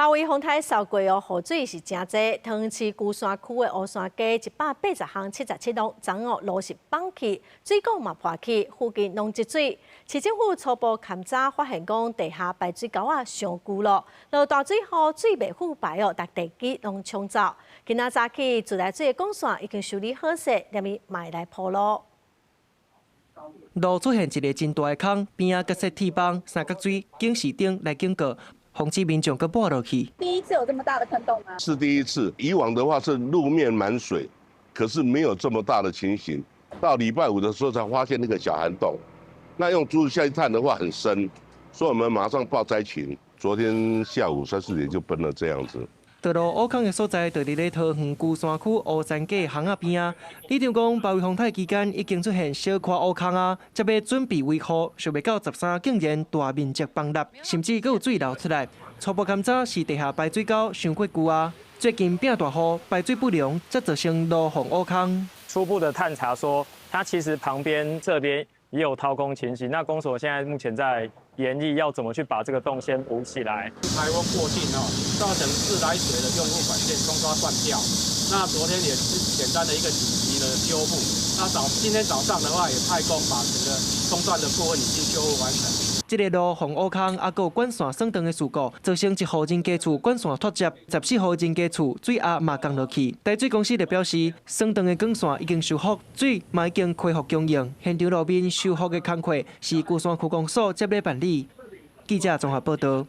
八月風颱掃過哦，雨水是誠濟。桃園市龜山區的烏山街180巷77弄，昨昏哦路是崩去，水管嘛破去，附近攏積水。市政府初步勘查發現，講地下排水溝仔傷舊咯，落大水予水袂赴排哦，逐地基攏沖走。今仔早起自來水的管線已經修理好勢，連伊嘛會來鋪路。路出現一个真大的空，邊仔閣設鐵枋、三角錐、警示燈來警告，防止民眾閣跛落去。第一次有這麼大的坑洞嗎？是第一次，以往的話是路面滿水，可是沒有這麼大的情形。到禮拜五的時候才發現那個小涵洞，那用竹子下去探的話很深，所以我們馬上報災情。昨天下午三四點就崩了這樣子。道路挖空的所在，就佇咧桃園龜山區烏山街巷仔邊仔。里長講，八月風颱期間已經出現小塊挖空啊，才欲準備維護，想袂到13竟然大面積崩塌，甚至閣有水流出來。初步勘查是地下排水溝傷過舊啊，最近變大雨，排水不良，才造成路防挖空。初步的探查說，它其實旁邊這邊也有掏空情形。那公所現在目前在研議要怎麼去把這個洞先補起來。颱風過境哦，造成自來水的用戶管線沖刷斷掉。那昨天也是簡單的一個緊急的修復。那今天早上的話，也派工把整個中斷的部分已經修復完成。這个路防挖空，抑閣有管線損斷的事故，造成一戶人家厝管線脫接，14戶人家厝水壓嘛降落去。台水公司就表示，損斷的管線已經修復，水嘛已經恢復供應。現場路面修復的工課是龜山區公所接咧辦理。記者綜合報道。